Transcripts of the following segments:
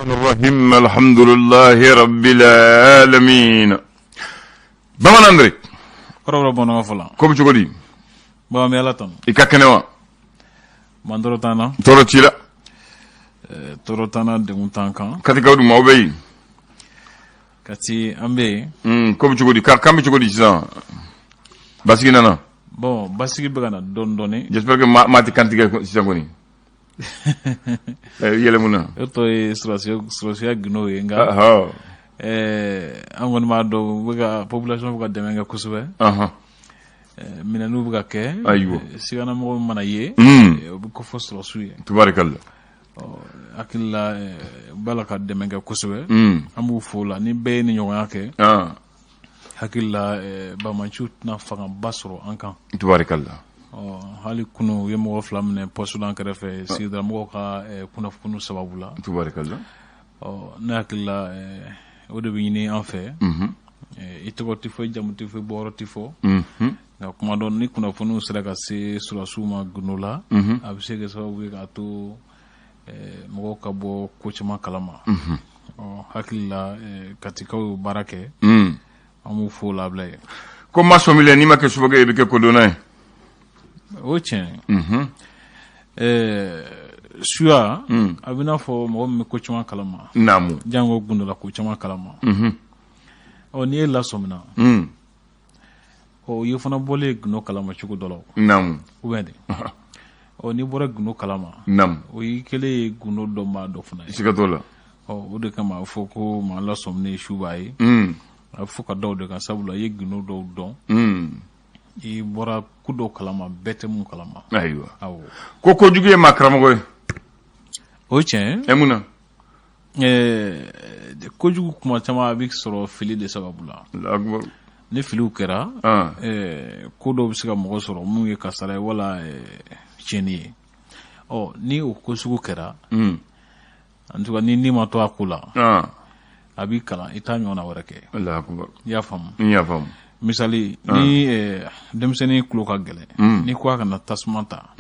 الرحيم الحمد لله رب العالمين. Bamanan Andre. Kɔrɔbɔrɔ bamanankan fɔla. Ko bɛ cogo di? Baba, n bɛ Ala tanu. I ka kɛnɛ wa? Man tɔɔrɔ t'an na. Tɔɔrɔ t'i la? Tɔɔrɔ t'an na, degun t'an kan. Katikaw dun, maaw bɛ yen? Kati, an bɛ yen. Ko bɛ cogo di? Kan bɛ cogo di sisan? Basigi nana? Bon, basigi bɛ ka na dɔɔni dɔɔni. J'espère que maa tɛ kantigɛ sisan kɔni. Yɛlɛ mun na? O tɔ ye sɔrɔsiya gindo ye, nka an kɔni b'a dɔn, u bɛ ka population bɛ ka dɛmɛ kɛ kosɛbɛ. Minɛniw bɛ ka kɛ. Siganamɔgɔ min mana ye, o bɛ kofɔ sɔrɔsiw ye. Tubarikalla. Hakili la, u b'a la ka dɛmɛ kɛ kosɛbɛ. An b'u fo la. Ni bɛɛ ye ni ɲɔgɔnya kɛ, hakili la, banbaanciw tɛna fangaba sɔrɔ an kan. Tubarikalla. Hali kunu, u ye mɔgɔ fila minɛ poste la an kɛrɛfɛ, sigidala mɔgɔw ka kunnafoni sababu la. Tubarikalla. Ne hakili la, o de bɛ ɲini an fɛ. I tɔgɔ tɛ fɔ, i jamu tɛ fɔ, i bɔyɔrɔ tɛ fɔ, nka kuma dɔ, ni kunnafoniw sera ka se sɔrɔdasiw ma gundo la, a bɛ se kɛ sababu ye k'a to mɔgɔw ka bɔ ko caman kalama. Hakili la, Katikaw y'o baara kɛ, an b'u fo la bila ye. Ko ma sɔmilen, n'i ma kɛ subagɛ ye, i bɛ kɛ kodɔnna ye. O tiɲɛ ye. Suya, a bɛ n'a fɔ mɔgɔ min bɛ ko caman kalama. Jango gundola ko caman kalama. Ɔ, n'i ye lasɔmina, ɔ, i fana bɔlen gundo kalama cogo dɔ la. Ou bien de, ɔ, n'i bɔra gundo kalama, o y'i kɛlen ye gundo dɔnbaa dɔ fana ye. Siga t'o la. Ɔ, o de kama a bɛ fɔ ko maa lasɔminen ye suba ye. A bɛ fɔ ka da o de kan, sabula i ye gundo dɔw dɔn, i bɔra ko dɔw kalama, bɛɛ tɛ mun kalama. Ayiwa. Awɔ. Ko kojugu ye maa karamɔgɔ ye. O ye tiɲɛ ye. Mun na? Kojugu, kuma caman a bɛ sɔrɔ fili de sababu la. Ni filiw kɛra, ko dɔw bɛ se ka mɔgɔ sɔrɔ mun ye kasara ye wala tiɲɛni ye. Ɔ, ni o ko sugu kɛra, en tout cas, ni ni ma to a ko la, a b'i kalan, i t'a ɲɔgɔnna wɛrɛ kɛ. I y'a faamu? N y'a faamu. Misali, ni denmisɛnnin tulo ka gɛlɛn, n'i ko a kana tasuma ta,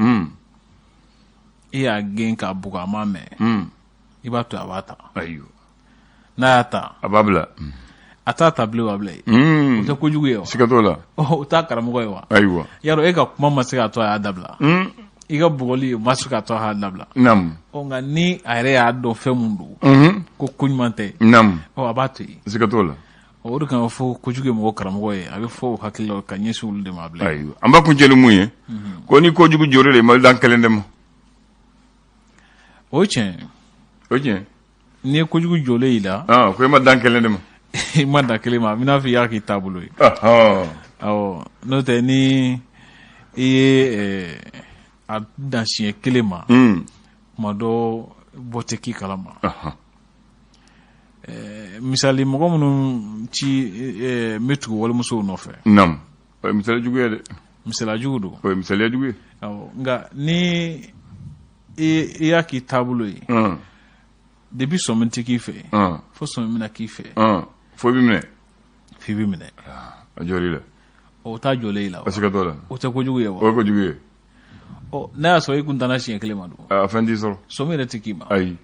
e y'a gɛn k'a bugɔ, a m'a mɛn, i b'a to a b'a ta. Ayiwa. N'a y'a ta, a b'a bila. A t'a ta bilen, o b'a bila yen. O tɛ kojugu ye wa? Siga t'o la. O t'a karamɔgɔ ye wa? Ayiwa. Yarɔ, e ka kuma ma se k'a to a y'a dabila, i ka bugɔli ma se k'a to a y'a dabila. Ɔ, nka ni a yɛrɛ y'a dɔn fɛn mun don, ko ko ɲuman tɛ, ɔ, a b'a to yen. Siga t'o la. O de kama fɔ kojugu ye mɔgɔ karamɔgɔ ye, a bɛ fɔ o hakili la ka ɲɛsin olu de ma, a bila. Ayiwa, an b'a kuncɛ ni mun ye? Ko ni kojugu jɔr'i la, i ma dan kelen de ma. O ye tiɲɛ ye. O ye tiɲɛ. N'i ye kojugu jɔlen y'i la, ko i ma dan kelen de ma. I ma dan kelen ma, a bɛ n'a fɔ i y'a k'i taabolo ye. Awɔ, n'o tɛ, ni i ye a dan siɲɛ kelen ma, kuma dɔ bɔ tɛ k'i kalama. Misali, mɔgɔ minnu ci n bɛ tugu walimusow nɔfɛ. Naamu, o ye misali jugu ye dɛ. Misaliya jugu don. O ye misaliya jugu ye. Awɔ, nka ni i y'a k'i taabolo ye, depuis sɔmi tɛ k'i fɛ, fo sɔmi bɛna k'i fɛ. Fo i bɛ minɛ. F'i bɛ minɛ. A jɔr'i la. O t'a jɔlen i la wa? Siga t'o la. O tɛ kojugu ye wa? O ye kojugu ye. Ɔ, n'a y'a sɔrɔ i kun danna siɲɛ kelen ma dun? A fɛn t'i sɔrɔ. Sɔmi yɛrɛ tɛ k'i ma. Ayi.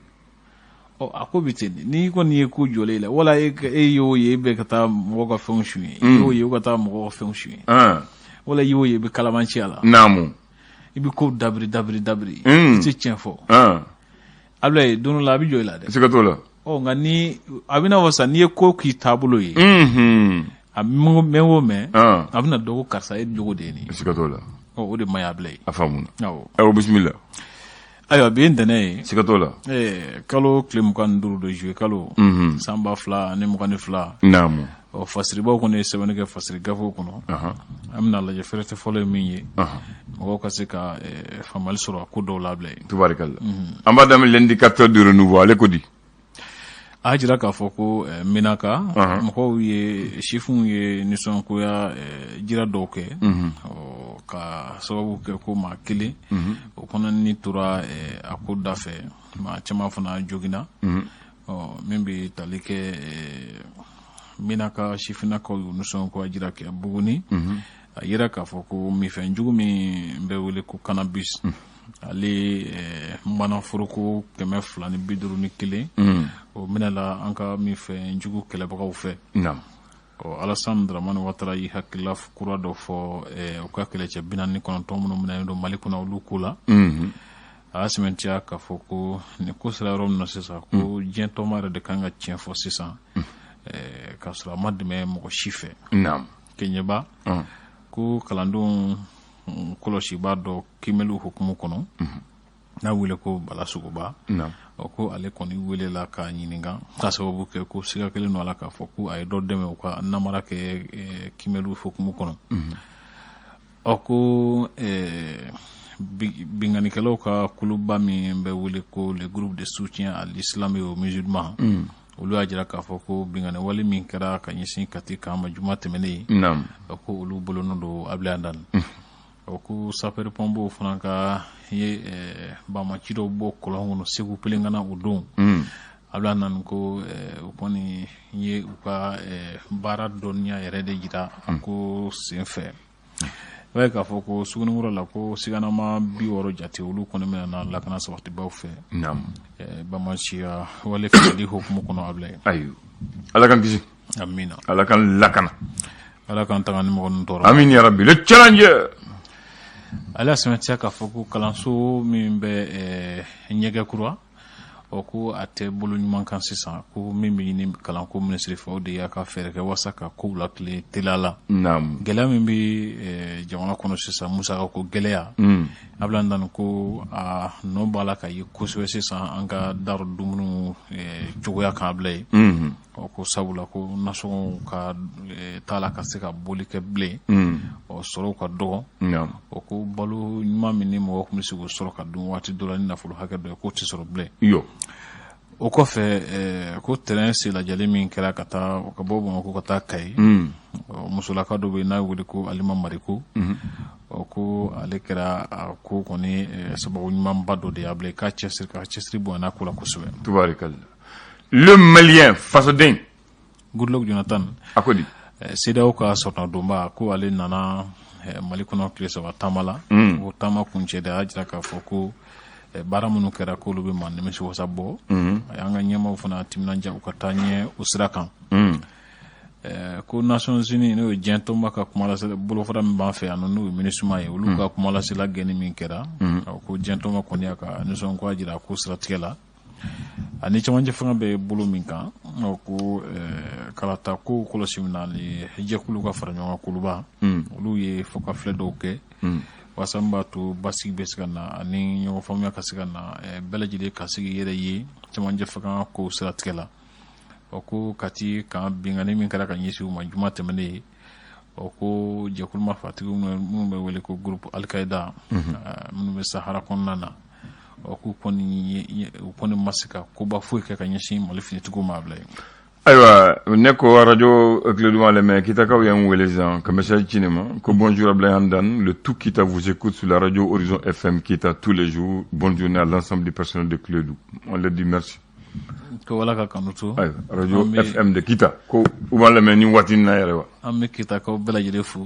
Ɔ, a ko bɛ ten. N'i kɔni ye ko jɔlen i la, wala e y'o ye, e bɛ ka taa mɔgɔ ka fɛnw suɲɛ, i y'o ye, i ka taa mɔgɔ ka fɛnw suɲɛ, wala i y'o ye, i bɛ kalamanciya la. I bɛ ko dabiri dabiri dabiri, i tɛ tiɲɛ fɔ. Abulayi, don dɔ la a bɛ jɔ i la dɛ. Siga t'o la. Ɔ, nka ni a bɛ n'a fɔ sisan, n'i ye ko k'i taabolo ye, a mɛn o mɛn, a bɛna dɔn ko karisa e jogo de ye nin ye. Siga t'o la. Ɔ, o de ma ɲi, Abulayi. A faamuna. Awɔ. Ayiwa, bisimila. Ayiwa, bi ye ntɛnɛn ye. Siga t'o la. Kalo tile 25 don, juillet kalo, san 2022. Ɔ, fasiribaw kɔni ye sɛbɛnni kɛ fasiri gafew kɔnɔ. An bɛna lajɛ fɛrɛtɛ fɔlɔ ye min ye, mɔgɔw ka se ka faamuyali sɔrɔ a ko dɔw la, Abulayi. Tubarikalla. An b'a daminɛ L'Indicateur du Renouveau, ale ko di? A y'a jira k'a fɔ ko Menaka mɔgɔw ye, sifinw ye nisɔngoya jira dɔw kɛ, ka sababu kɛ ko maa kelen o kɔnɔ ni tora a ko da fɛ, maa caman fana joginna. Ɔ, min bɛ tali kɛ Menaka sifinnakaw y'u nisɔngoya jira kɛ Buguni, a yira k'a fɔ ko minfɛn jugu min bɛ wele ko cannabis. Ale manaforoko 251, o minɛla an ka min fɛ jugu kɛlɛbagaw fɛ. Ɔ, Alassane Dramane Ouattara y'i hakilila kura dɔ fɔ u ka kɛlɛcɛ 49 minnu minɛnen don Mali kɔnɔ, olu ko la. A y'a sɛmɛntiya k'a fɔ ko nin ko sera yɔrɔ min na sisan, ko diɲɛ tɔnba yɛrɛ de kan ka tiɲɛ fɔ sisan, k'a sɔrɔ a ma dɛmɛ mɔgɔ si fɛ. Keɲeba, ko kalandenw kɔlɔsibaa dɔ kiimɛliw hukumu kɔnɔ, n'a wele ko Bala Sogoba, ɔ, ko ale kɔni welela k'a ɲininka k'a sababu kɛ ko siga kelen don a la k'a fɔ ko a ye dɔ dɛmɛ u ka namara kɛ kiimɛliw hukumu kɔnɔ. Ɔ, ko binkannikɛlaw ka kuluba min bɛ wele ko le groupe de soutien à l'islam et aux musulmans, olu y'a jira k'a fɔ ko binkanni wale min kɛra ka ɲɛsin Kati kan ma juma tɛmɛnen, ko olu bolonɔ don Ablaye Andani. Ɔ, ko sapeur pompiers fana ka ye banbaanci dɔw bɔ kɔlɔn kɔnɔ Segu Pelengana o don. Ablaye Andani ko u kɔni ye u ka baara dɔnniya yɛrɛ de jira a ko sen fɛ. I b'a ye k'a fɔ ko Sugunikura la, ko siganama 60 jate, olu kɔni minɛna lakana sabatibaw fɛ banbaanciya wale fɛli hukumu kɔnɔ, Ablaye. Ayiwa, Ala k'an kisi. Amina. Ala k'an lakana. Ala k'an tanga ni mɔgɔ ninnu tɔɔrɔ. Amin ya rabbi. Le Challenger. Ale y'a sɛmɛntiya k'a fɔ ko kalanso min bɛ Ɲɛgɛkura, ɔ, ko a tɛ bolo ɲuman kan sisan, ko min bɛ ɲini kalanko minisiri fɛ, o de y'a ka fɛɛrɛ kɛ walasa ka kow lakile teliya la. Gɛlɛya min bɛ jamana kɔnɔ sisan, musaka ko gɛlɛya, Ablaye Andani, ko a nɔ b'a la ka ye kosɛbɛ sisan an ka darɔ dumuniw cogoya kan, Ablaye. Ɔ, ko sabula ko nasɔngɔw ka t'a la ka se ka boli kɛ bilen, ɔ, sɔrɔw ka dɔgɔ. Ɔ, ko balo ɲuman min ni mɔgɔ tun bɛ se k'o sɔrɔ ka dun waati dɔ la ni nafolo hakɛ dɔ ye, k'o tɛ sɔrɔ bilen. O kɔfɛ, ko terrain senlajɛli min kɛra ka taa ka bɔ Bamakɔ ka taa Kayi, musolaka dɔ bɛ yen n'a wele ko Alima Mariko, ɔ, ko ale kɛra a ko kɔni sababu ɲumanba dɔ de ye, Ablaye, k'a cɛsiri, ka cɛsiri bonyana ko la kosɛbɛ. Tubarikalla. Le Malien, fasoden. Goodluck Jonathan. A ko di? CEDEAO ka sɔrɔnadonba, ko ale nana Mali kɔnɔ tile 3 taama la. O taama kuncɛ de, a y'a jira k'a fɔ ko baara minnu kɛra, k'olu bɛ maa nimisi wasa bɔ. A y'an ka ɲɛmaaw fana timinanja u ka taa ɲɛ o sira kan. Ko Nations Unies, n'o ye diɲɛ tɔnba ka kumalase bolofara min b'an fɛ yan nɔ, n'o ye MINUSMA ye, olu ka kumalasela gɛnni min kɛra, ko diɲɛ tɔnba kɔni y'a ka nisɔngoya jira a ko siratigɛ la. Ani cɛmancɛ fanga bɛ bolo min kan, ko kalata ko kɔlɔsi min na ni jɛkulu ka fara ɲɔgɔn kan kuluba, olu ye fɔkafilɛ dɔw kɛ walasa min b'a to basigi bɛ se ka na ani ɲɔgɔn faamuya ka se ka na, bɛɛ lajɛlen ka se k'i yɛrɛ ye cɛmancɛ fanga ko siratigɛ la. Ɔ, ko Kati kan binkanni min kɛra ka ɲɛsin u ma juma tɛmɛnen ye, ɔ, ko jɛkulu marifatigiw minnu bɛ wele ko groupe Al-Qaïda minnu bɛ Sahara kɔnɔna na, ɔ, k'u kɔni, u kɔni ma se ka koba foyi kɛ ka ɲɛsin Mali finitigiw ma, Ablaye. Ayiwa, ne ko radio Kledu lamɛn, Kitakaw ye n wele sisan ka message ci ne ma ko: "Bonjour Ablaye Hamdan, le tout Kita vous écoute sur la radio Horizon FM Kita tous les jours. Bonne journée à l'ensemble du personnel de Kledu." On leur dit merci. Ko wala ka kanu to. Ayiwa, radio FM de Kita, ko u b'an lamɛn ni waati in na yɛrɛ wa. An bɛ Kitakaw bɛɛ lajɛlen fo.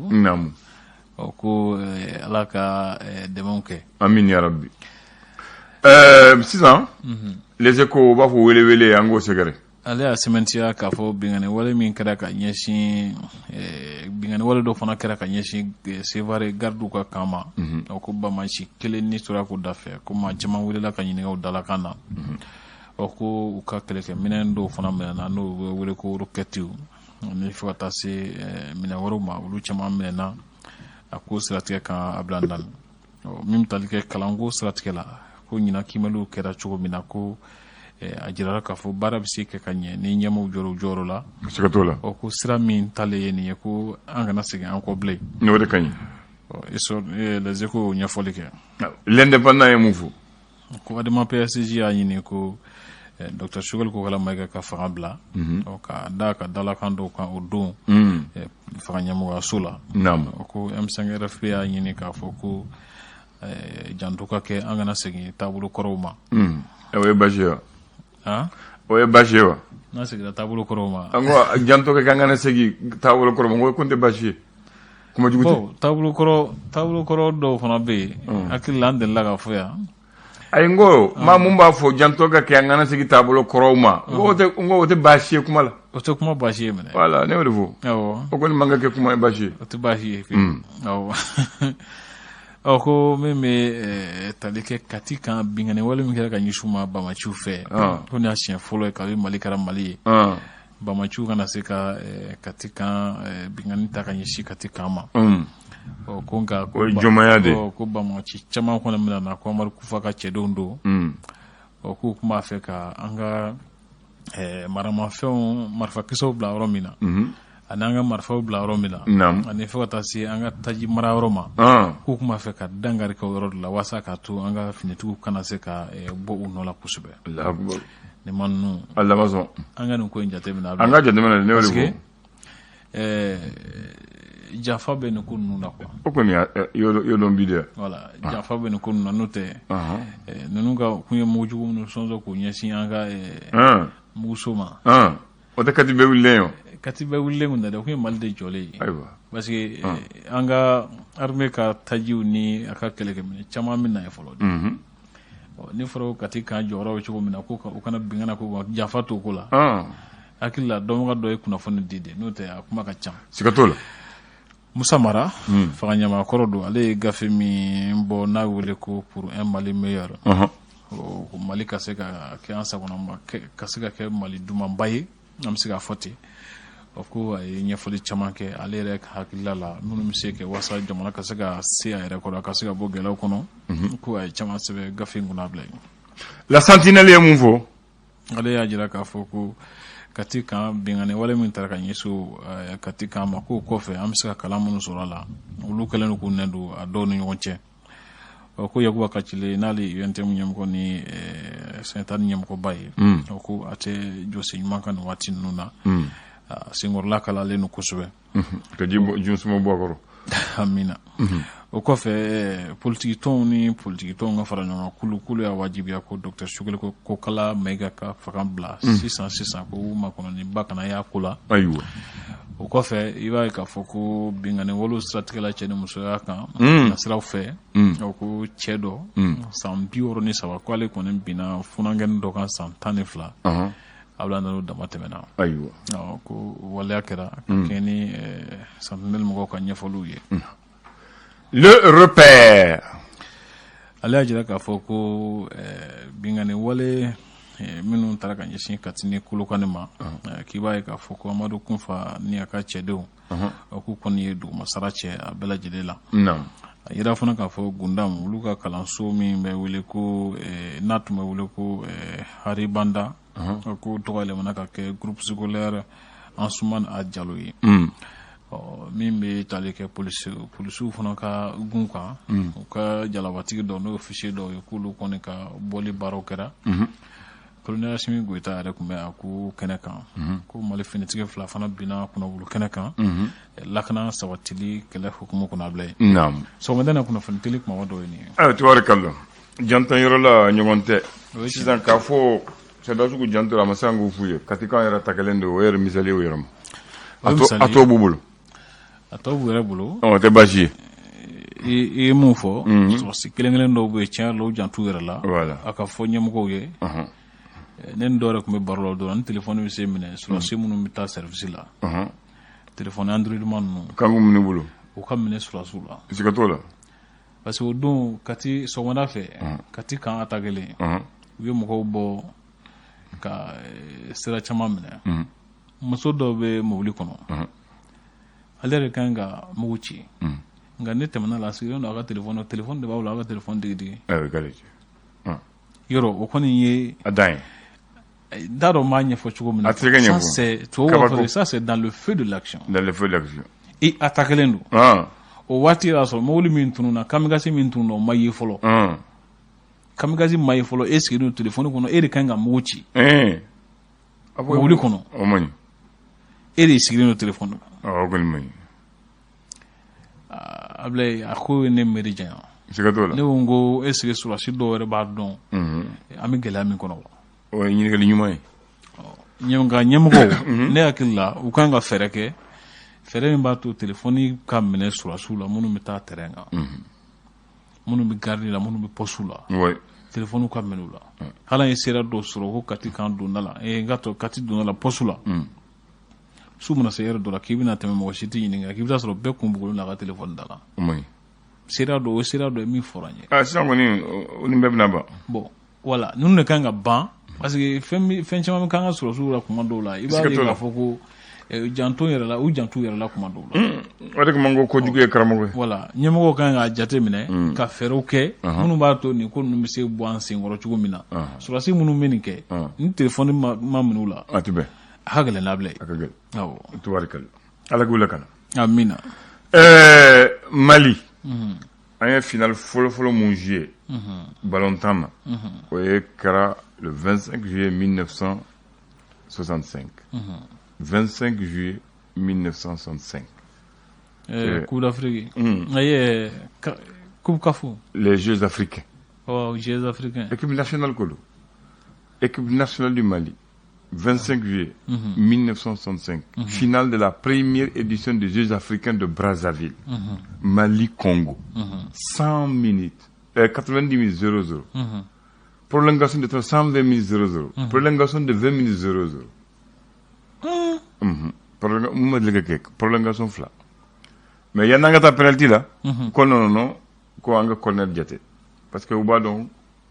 Ɔ, ko Ala ka dɛmɛw kɛ. Amin ya rabbi. Sisan Les Échos, u b'a fɔ wele wele, an k'o sɛgɛrɛ. Ale y'a sɛmɛntiya k'a fɔ binkanni wale min kɛra ka ɲɛsin, binkanni wale dɔ fana kɛra ka ɲɛsin Sevare gardiw ka camp ma. O ko banbaanci kelen ni tora k'o da fɛ, ko maa caman welela ka ɲininka o dalakan na. Ɔ, ko u ka kɛlɛkɛminɛn dɔw fana minɛna, n'o bɛ wele ko roquettes, ani fo ka taa se minɛn wɛrɛw ma, olu caman minɛna a ko siratigɛ kan, Ablaye Ndane. Min bɛ tali kɛ kalanko siratigɛ la, ko ɲinan kiimɛliw kɛra cogo min na, ko a jirala k'a fɔ baara bɛ se kɛ ka ɲɛ ni ɲɛmaaw jɔra u jɔyɔrɔ la. Siga t'o la. Ɔ, ko sira min talen ye nin ye, ko an kana segin an kɔ bilen. O de ka ɲi. Ɔ, Les Échos y'o ɲɛfɔli kɛ. L'Indépendant ye mun fɔ? Ko ADEMA PSG y'a ɲini ko Dr Choguel Kokalla Maïga ka fanga bila, ɔ, ka da ka dalakan dɔw kan o don fanga ɲɛmɔgɔyaso la. Ko M5 RFP y'a ɲini k'a fɔ ko janto ka kɛ, an kana segin taabolo kɔrɔw ma. O ye baasi ye wa? O ye baasi ye wa? N'an seginna taabolo kɔrɔw ma. An ko janto kɛ k'an kana segin taabolo kɔrɔ ma, ko tɛ baasi ye. Kuma jugu tɛ. Bon, taabolo kɔrɔ dɔw fana bɛ yen, hakili la an delila ka fɔ yan. Ayi, n ko maa mun b'a fɔ janto ka kɛ, an kana segin taabolo kɔrɔw ma, n ko o tɛ, n ko o tɛ baasi ye kuma la. O tɛ kuma baasi ye minɛ. Voilà, ne y'o de fɔ. Awɔ. O kɔni man ka kɛ kuma ye baasi ye. O tɛ baasi ye. Awɔ. Ɔ, ko min bɛ tali kɛ Kati kan, binkanni wale min kɛra ka ɲɛsin u ma bamaciw fɛ, ko nin y'a siɲɛ fɔlɔ ye kabi Mali kɛra Mali ye, bamaciw kana se ka Kati kan binkanni ta ka ɲɛsin Kati kan ma. Ɔ, ko nka o ye jɔnmaya de ye. Ko bamaci caman kɔni bɛna na, ko Amadu Kufa ka cɛdenw don. Ɔ, k'u tun b'a fɛ ka an ka maramafɛnw, marifakisɛw bila yɔrɔ min na, ani an ka marifaw bila yɔrɔ min na, ani fo ka taa se an ka taji mara yɔrɔ ma, k'u tun b'a fɛ ka dankari kɛ o yɔrɔ de la, walasa k'a to an ka finitigiw kana se ka bɔ u nɔ la kosɛbɛ. Nin ma ninnu. Ala ma sɔn. An ka nin ko in jateminɛ. An ka jateminɛ, ne y'o de fɔ. Janfa bɛ nin ko ninnu na quoi. O kɔni y'o dɔn bi dɛ. Voilà, janfa bɛ nin ko ninnu na, n'o tɛ ninnu ka kun ye mugujugu minnu sɔnsɔn k'u ɲɛsin an ka muguso ma. O tɛ Kati bɛɛ wulilen ye o. Kati bɛɛ wulilen kun tɛ dɛ, o kun ye Mali de jɔlen ye. Ayiwa. Parce que an ka armée ka tajiw ni a ka kɛlɛkɛminɛn caman bɛ na yen fɔlɔ. Ni fɔra ko Kati kan jɔyɔrɔ bɛ cogo min na, ko u kana binkanna ko janfa t'o ko la. Hakili la dɔnbaga dɔ ye kunnafoni di de, n'o tɛ a kuma ka ca. Siga t'o la. Musa Mara, fanga ɲɛmaa kɔrɔ don, ale ye gafe min bɔ n'a wele ko "Pour un Mali meilleur", ko Mali ka se ka kɛ an sagona, ka se ka kɛ Mali dumanba ye, an bɛ se k'a fɔ ten. O ko a ye ɲɛfɔli caman kɛ ale yɛrɛ ka hakilila la, minnu bɛ se kɛ walasa jamana ka se ka se a yɛrɛ kɔrɔ, a ka se ka bɔ gɛlɛyaw kɔnɔ. Ko a ye caman sɛbɛn gafe in kɔnɔ a bila yen. La Sentinelle ye mun fɔ? Ale y'a jira k'a fɔ ko Kati kan binkanni wale min taara ka ɲɛsin Kati kan ma, k'o kɔfɛ an bɛ se ka kalan minnu sɔrɔ a la, olu kɛlen don k'u nɛ don a dɔw ni ɲɔgɔn cɛ. Ko Yakuba Kacile, n'ale UNTM ɲɛmɔgɔ ni SYNTADE ɲɛmɔgɔba ye, o ko a tɛ jɔsen ɲuman kan nin waati ninnu na, a senkɔrɔla kalalen don kosɛbɛ. Ka ji suma bɔ a kɔrɔ. Amina. O kɔfɛ, politiki tɔnw ni politiki tɔnw ka fara ɲɔgɔn kan kulu kulu y'a wajibiya ko docteur Choguel Kokalla Maïga ka fanga bila sisan sisan, ko makɔnɔni ba kana y'a ko la. Ayiwa. O kɔfɛ, i b'a ye k'a fɔ ko binkanni walew siratigɛla cɛ ni musoya kan nasiraw fɛ, o ko cɛ dɔ san 63, ko ale kɔni binna funankɛnin dɔ kan san 12, a n'o dama tɛmɛna. Ayiwa. Ko waleya kɛra ka kɛɲɛ ni Sentinelle mɔgɔw ka ɲɛfɔliw ye. Le Repère. Ale y'a jira k'a fɔ ko binkanni wale minnu taara ka ɲɛsin Kati ni Kolokani ma, k'i b'a ye k'a fɔ ko Amadu Kunfa ni a ka cɛdenw, o k'u kɔni ye dugumasara cɛ a bɛɛ lajɛlen la. A yira fana k'a fɔ Gundam, olu ka kalanso min bɛ wele ko, n'a tun bɛ wele ko Haribanda, ko tɔgɔ yɛlɛmana ka kɛ Groupe scolaire Ansoumane A Diallo ye. Min bɛ tali kɛ polisiw fana ka gun kan, u ka jalabatigi dɔw, n'o ye officier dɔw ye, k'olu kɔni ka bɔli baaraw kɛra. Colonel Assimi Goïta yɛrɛ tun bɛ a ko kɛnɛ kan. Ko Mali finitigi fila fana binna kunnawolo kɛnɛ kan, lakana sabatili kɛlɛ hukumu kɔnɔ, a bila yen. Sɔgɔmada na kunnafoni teli kumaba dɔw ye nin ye. Ayiwa, tabarikalla, jantan yɔrɔ la ɲɔgɔn tɛ sisan k'a fɔ sɔrɔdasiw janto a ma se an k'o f'u ye. Katikan yɛrɛ ta kelen don, o yɛrɛ misali o yɛrɛ ma, a tɔ b'u bolo. A tɔ b'u yɛrɛ bolo. O tɛ baasi ye. I ye mun fɔ, sɔrɔdasi kelen kelen dɔw bɛ yen, tiɲɛ yɛrɛ la, u jantu yɛrɛ la. A ka fɔ ɲɛmɔgɔw ye, ne ni dɔw yɛrɛ tun bɛ baro la o don, ni telefɔni bɛ se minɛ, sɔrɔdasi minnu bɛ taa service la, telefɔni Android ma ninnu. Kan k'u minɛ bolo. U ka minɛ sɔrɔdasiw la. Siga t'o la. Parce que o don Kati, sɔgɔmada fɛ, Kati kan attaqué len, u ye mɔgɔw bɔ ka sira caman minɛ. Muso dɔw bɛ mobili kɔnɔ, ale yɛrɛ kan ka mugu ci, nka ne tɛmɛna la, a sigilen don a ka telefɔni, telefɔni de b'a bolo, a ka telefɔni digi digi. Yɔrɔ o kɔni ye a dan ye. N t'a dɔn n b'a ɲɛfɔ cogo min na. A tɛ se ka ɲɛfɔ. Ça c'est, tubabu b'a fɔ, ça c'est dans le feu de l'action. Dans le feu de l'action. I attaqué len don. O waati y'a sɔrɔ mobili min tununna, kamikaze min tununna, o ma ye fɔlɔ. Kamikaze ma ye fɔlɔ, e sigilen don telefɔni kɔnɔ, e de kan ka mugu ci. Mobili kɔnɔ. O man ɲi. E de sigilen don telefɔni kɔnɔ. O kɔni man ɲi. Abulaye, a ko ye ne miiri janya. Siga t'o la. Ne ko n ko est ce que sɔrɔdasi dɔw yɛrɛ b'a dɔn an bɛ gɛlɛya min kɔnɔ wa? O ye ɲininkali ɲuman ye. Nka ɲɛmɔgɔw, ne hakili la, u kan ka fɛɛrɛ kɛ. Fɛɛrɛ min b'a to telefɔni ka minɛ sɔrɔdasiw la, minnu bɛ taa terrain kan, minnu bɛ garde la, minnu bɛ poste la, telefɔni ka minɛ u la. Hali an ye sera dɔw sɔrɔ ko Kati kan donda la, n ka to Kati donda la, poste la, su mana se yɔrɔ dɔ la k'i bɛna tɛmɛ, mɔgɔ si t'i ɲininka, k'i bɛ taa sɔrɔ bɛɛ kun bugulen don a ka telefɔni da la. Sera dɔ, o sera dɔ ye min fɔra n ye. Ah, sisan kɔni, o ni bɛɛ bɛna ban. Bon, voilà, ninnu de kan ka ban, parce que fɛn caman bɛ k'an ka sɔrɔdasiw la kuma dɔw la, i b'a ye k'a fɔ ko janto yɛrɛ la, u janto yɛrɛ la kuma dɔw la. O de kama n ko kojugu ye karamɔgɔ ye. Voilà, ɲɛmɔgɔw kan k'a jate minɛ ka fɛɛrɛw kɛ minnu b'a to nin ko ninnu bɛ se bɔ an senkɔrɔ cogo min na. Sɔrɔdasi minnu bɛ nin kɛ, ni telefɔni ma minɛ u la, a tɛ bɛn. A ka gɛlɛn labila ye. A ka gɛlɛn. Awɔ. Tubarikala, Ala k'u lakana. Amina. Mali, an ye finale fɔlɔ-fɔlɔ mun joué ballon tan na, o ye kɛra le 25 juillet 1965, 25 juillet 1965. Coupe d'Afrique, ayi, Coupe CAF. Les Jeux africains. Oh, Jeux africains. Équipe nationale ko don, équipe nationale du Mali, 25 juillet 1965, finale de la première édition des Jeux africains de Brazzaville, Mali-Congo, 100 minutes, 90 minutes 0-0, prolongation de 120 minutes 0-0, prolongation de 20 minutes 0-0. Mun ma deli ka kɛ prolongation fila, mais yan'an ka taa penalty la, ko non, non, non, ko an ka corner jate, parce que u b'a dɔn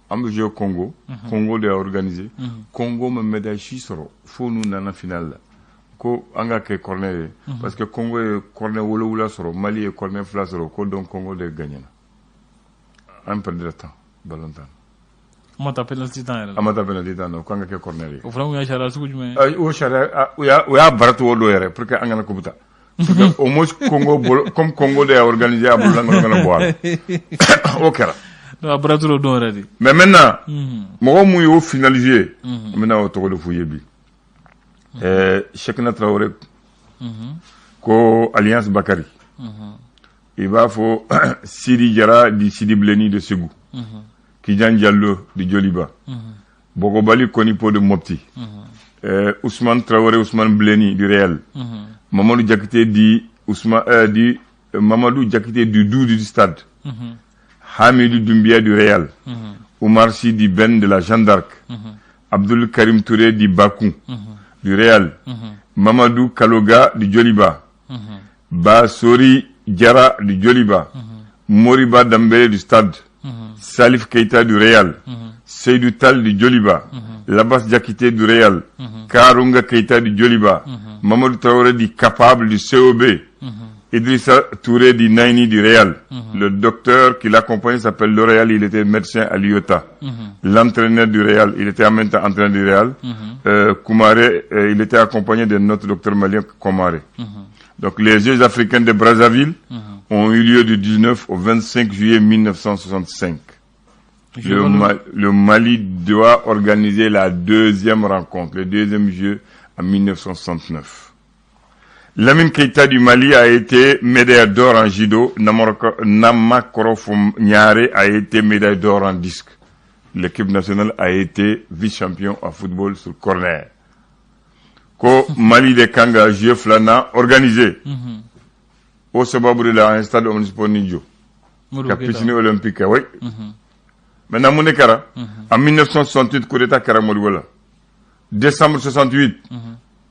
an bɛ jouer Congo, Congo de y'a organisé, Congo ma médaille si sɔrɔ fo n'u nana finale la, ko an ka kɛ corner ye, parce que Congo ye corner 7 sɔrɔ, Mali ye corner fila sɔrɔ, ko donc Congo de gagné na, an perdra tan ballon tan. An ma taa penalty tan yɛrɛ la. An ma taa penalty tan na, ko an ka kɛ corner ye. O fana kun ye sariya sugu jumɛn ye? O sariya, u y'a bara o don yɛrɛ pour que an kana coupe ta, parce que au moins Congo bolo, comme Congo de y'a organisé, a bolo lankolon kana bɔ a la, o kɛra. Donc a bara o don yɛrɛ de. Mais maintenant, mɔgɔ mun y'o finale joué, n bɛna o tɔgɔ de f'u ye bi. Cheikhna Traoré, ko Alliance Bakary, i b'a fɔ Sidi Jara di Sidi Bleni de Ségou, Kijan Diallo de Joliba, Bogobali Konipo de Mopti, Ousmane Traoré Ousmane Bleni du Real, Mamadou Diakité di Ousmane di Mamadou Diakité du Dou du Stade, Hamidou Doumbia du Real, Oumar Sy di Ben de la Jeanne d'Arc, Abdul Karim Touré di Bakou du Real, Mamadou Kaloga du Joliba, Basori Diarra du Joliba, Moriba Dambélé du Stade, Salif Keita du Real, Seydou Tal du Joliba, Labas Diakité du Real, Karunga Keita du Joliba, Mamadou Traoré du Capable du COB, Idrissa Touré du Naini du Real. Le docteur qui l'accompagnait s'appelle L'Oréal, il était médecin à l'IOTA. L'entraîneur du Real, il était en même temps entraîneur du Real. Koumaré, il était accompagné de notre docteur malien Koumaré. Donc les Jeux africains de Brazzaville ont eu lieu du 19 au 25 juillet 1965. Le Mali doit organiser la deuxième rencontre, le deuxième jeu en 1969. Lamine Keita du Mali a été médaille d'or en judo. Namakoro Niaré a été médaille d'or en disque. L'équipe nationale a été vice-champion en football sur corner. Ko Mali de kan ka jeu filanan organisé. O sababu de la, an ye stade omnisport ni jɔ. Ka piscine olympique kɛ, oui. Maintenant, mun de kɛra? En 1968, coup d'état kɛra Modibo la. Décembre 68,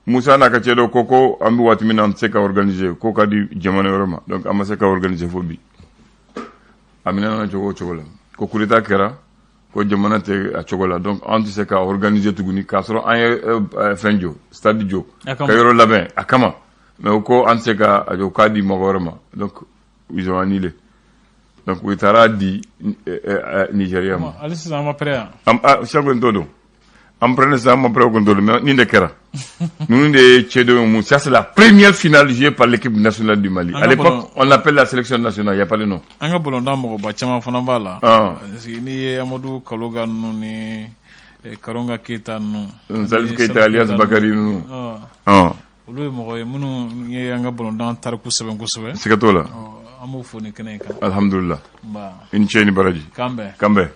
Musa n'a ka cɛ dɔw ko an bɛ waati min na, an tɛ se ka organiser, ko ka di jamana wɛrɛ ma, donc an ma se ka organiser fo bi. A minɛna cogo o cogo la, ko coup d'état kɛra, ko jamana tɛ a cogo la, donc an tɛ se ka organiser tuguni, k'a sɔrɔ an ye fɛn jɔ, stade jɔ, ka yɔrɔ labɛn a kama, mais u ko an tɛ se ka a jɔ, k'a di mɔgɔ wɛrɛ ma, donc ils ont annulé, donc u taara di Nigéria ma. Hali sisan an ma prêt yan. Ah, sisan t'o dɔn, an prenait ça, an ma prêt o t'o dɔn, mais nin de kɛra. Ninnu de ye cɛdenw mun, ça c'est la première finale jouée par l'équipe nationale du Mali. À l'époque, on l'appelle la sélection nationale, il y a pas de nom. An ka balontan mɔgɔba caman fana b'a la. Parce que n'i ye Amadu Kaloga ninnu ni Karonga Keyita ninnu. Salif Keita alias Bakary ninnu. Olu ye mɔgɔ ye minnu ye an ka balontan tariku sɛbɛn kosɛbɛ. Siga t'o la. An b'o fo nin kɛnɛ in kan. Alhamdulillah. I ni ce, ni baraji. K'an bɛn. K'an bɛn.